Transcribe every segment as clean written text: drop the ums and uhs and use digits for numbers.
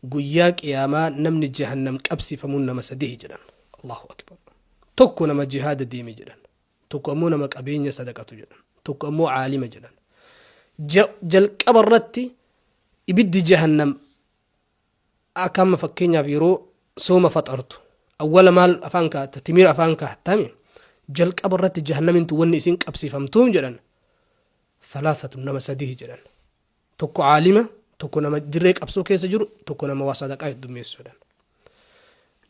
Guyyaa qiyaamaa namni jahannam qabsiifamuun nama sadihi jedhan. Allahu akbar. Tokko nama jihaada deeme jedhan, tokko ammoo nama qabeenya sadaqatu jedhan, tokko ammoo caalima jedhan. Jalqaba irratti ibiddi jahannam akka amma fakkeenyaaf yeroo sooma faxartu awwala maal afaan kaa'atta, timira afaan kaa'attami. Jalqaba irratti jahannamintu wanni isin qabsiifamtuun jedhan thalathatu, nama sadihi jedhan. Tokko caalima, tokko nama dirree qabsoo keessa jiru, tokko nama waa sadaqaa heddummeessu jedhan.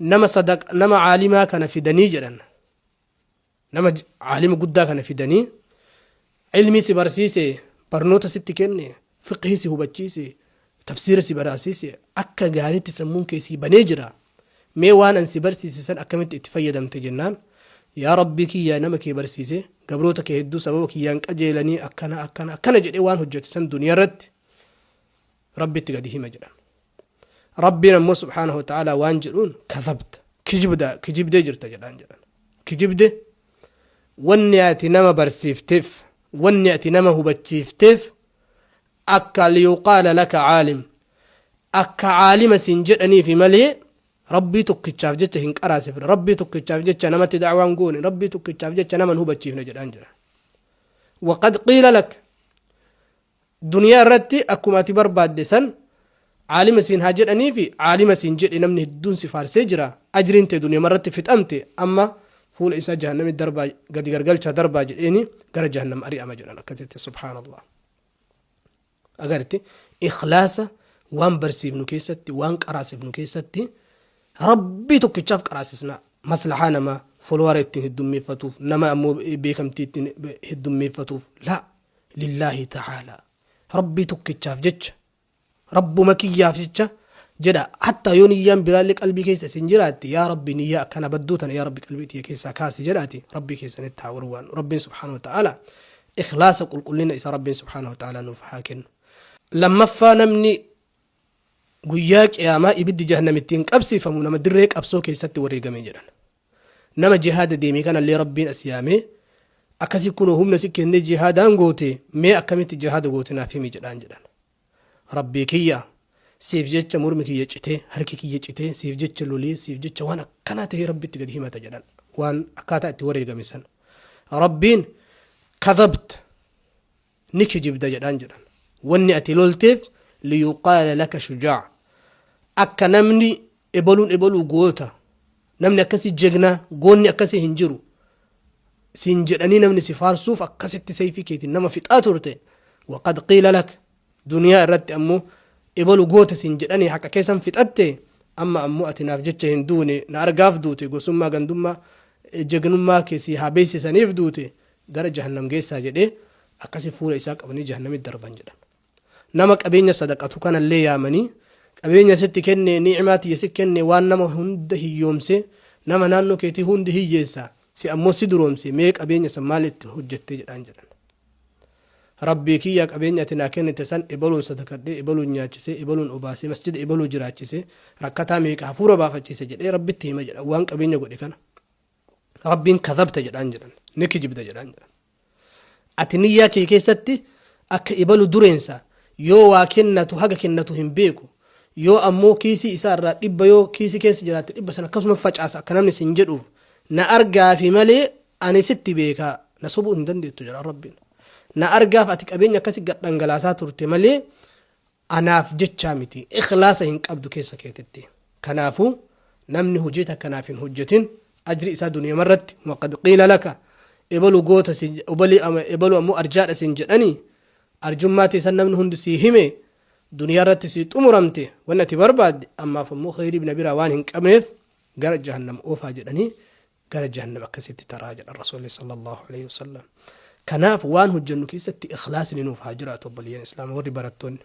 Nama sadaqa, nama caalimaa kana fidanii jedhan, nama caalima guddaa kana fidanii, ilmii si barsiise, barnoota sitti kenne, fiqhii si hubachiise, tafsiira si barsiise, akka gaariitti sammuun kee sii banee jira, mee waan an si barsiise san akkamitti itti fayyadamte jennaan, yaa Rabbii kiyya, nama kee barsiise, gabroota kee hedduu sababa kiyyaan qajeelanii, akkana akkana akkana jedhee waan hojjete san duniyaa irratti Rabbitti gadi hima jedhan. Rabbiin ammoo subhaanahu wa ta'aalaa waan jedhuun, kadhabta, kijibda, kijibdee jirta jedhaan jedhan. Kijibde, wanni ati nama barsiifteef, wanni ati nama hubachiifteef akka liyuqaala laka caalim, akka caalima siin jedhaniifi malee Rabbii tokkichaaf jecha hin qaraasifne, Rabbii tokkichaaf jecha namatti da'waan goone, Rabbii tokkichaaf jecha nama hin hubachiifne jedhaan jedhan. Waqad qiila lak, duniyaa irratti akkuma ati barbaadde san caalima siin haa jedhaniifi caalima siin jedhe, namni hedduun si faarsee jira, ajriin tee duniyaa irratti fixamte, amma fuula isaa jahannami darbaa, gadi gargalchaa darbaa jedheeni gara jahannam ari'ama jedhan akkasitti. Subhaanallah. Agarti, ikhlaasa waan barsiifnu keessatti, waan qaraasifnu keessatti Rabbii tokkichaaf qaraasisna. Maslahaa namaa folowara ittiin heddummeeffatuuf, nama ammoo beekamtii ittiin heddummeeffatuuf, laa, lillaahi ta'aalaa, Rabbii tokkichaaf jecha, Rabbuma kiyyaaf jecha jedha. Hattaa yoo niyyaan biraallee qalbii keessa isin jiraatte, yaa Rabbi, niyyaa akkana badduu tana yaa Rabbi qalbii tiyya keessaa kaasi jedhaati Rabbii keessanitti haa warwaannu. Rabbiin subhaanahu wa ta'aalaa ikhlaasa qulqullina isa Rabbiin subhaanahu wa ta'aalaa nuuf haa kennu. Lammaffaa, namni guyyaa qiyaamaa ibiddi jahannam ittiin qabsiifamu nama dirree qabsoo keessatti wareegame jedhan. Nama jihaada deeme kanallee Rabbiin as yaamee, akkasi kunoo humna si kennee jihaadaan goote, mee akkamitti jihaada goote naaf himi jedhaan jedhan. Rabbii kiyya, siif jecha mormi kiyya citee, harki kiyya citee, siif jecha lolee, siif jecha waan akkanaa ta'ee Rabbitti gadi himata jedhan, waan akkaataa itti wareegame san. Rabbiin kadhabta, ni kijibda jedhaan jedhan. Wanni ati lolteef liyuqaala laka shujaa, akka namni ebaluun ebaluu goota, namni akkasii jegnaa, goonni akkasii hin jiru siin jedhanii namni si faarsuuf akkasitti sayfii keetiin nama fixaa turte. Waqad qiila lak, duniyaa irratti ammoo ebalu goota siin jedhanii haqa keessan fixatte, amma ammoo ati naaf jecha hin duune, na argaaf duute, gosummaa, gandummaa, jegnummaa kee si haa beeksisaniif duute, gara jahannam geessaa jedhee akkasi fuula isaa qabanii jahannamitti darban jedhan. Nama qabeenya sadaqatu kanallee yaamanii, qabeenya sitti kenne, ni'imaa tiyya si kenne, waan nama hunda hiyyoomse, nama naannoo keetii hundi hiyyeessa, si ammoo si duroomse, mee qabeenya san maal itti hojjette jedhaan jedhan. Rabbii kiyya, qabeenya ati naa kennite san ebaluun sadaqadhee, ebaluun nyaachisee, ebaluun obaasee, masjida ebaluu jiraachisee, rakkataa meeqa hafuura baafachiise jedhee Rabbitti hima jedhan waan qabeenya godhe kana. Rabbiin kadhabta jedhaan jedhan, ni kijibda jedhaan jedhan. Ati niyyaa kee keessatti akka ibalu dureensa, yoo waa kennatu haga kennatu hin beeku, yoo ammoo kiisii isaa irraa 100 yoo kiisii keessa jiraatte 100 sana akkasuma facaasa akka namni sin jedhuuf, na argaafi malee ani sitti beekaa, na sobuu hin dandeettu jedha Rabbiin. Na argaaf ati qabeenya akkasi gad dhangalaasaa turte malee anaaf jechaa miti, ikhlaasa hin qabdu keessa keetitti. Kanaafuu namni hojii takka naaf hin hojjetin ajri isaa duniyamarratti waqad qiila laka, ebalu goota si ebalu ammoo arjaadha sin jedhanii, arjummaa teessan namni hundi sii hime, duniyaa irratti sii xumuramte wanni ati barbaadde, ammaaf ammoo kheyrii na biraa waan hin qabneef gara jahannam oofaa jedhanii gara jahannam akkasitti taraa jedhan Rasuulli sallallahu alaihi wasallam. Kanaaf waan hojjennu keessatti ikhlaasni nuuf haa jiraatu, obboleeyyan Islaama warri barattoonni.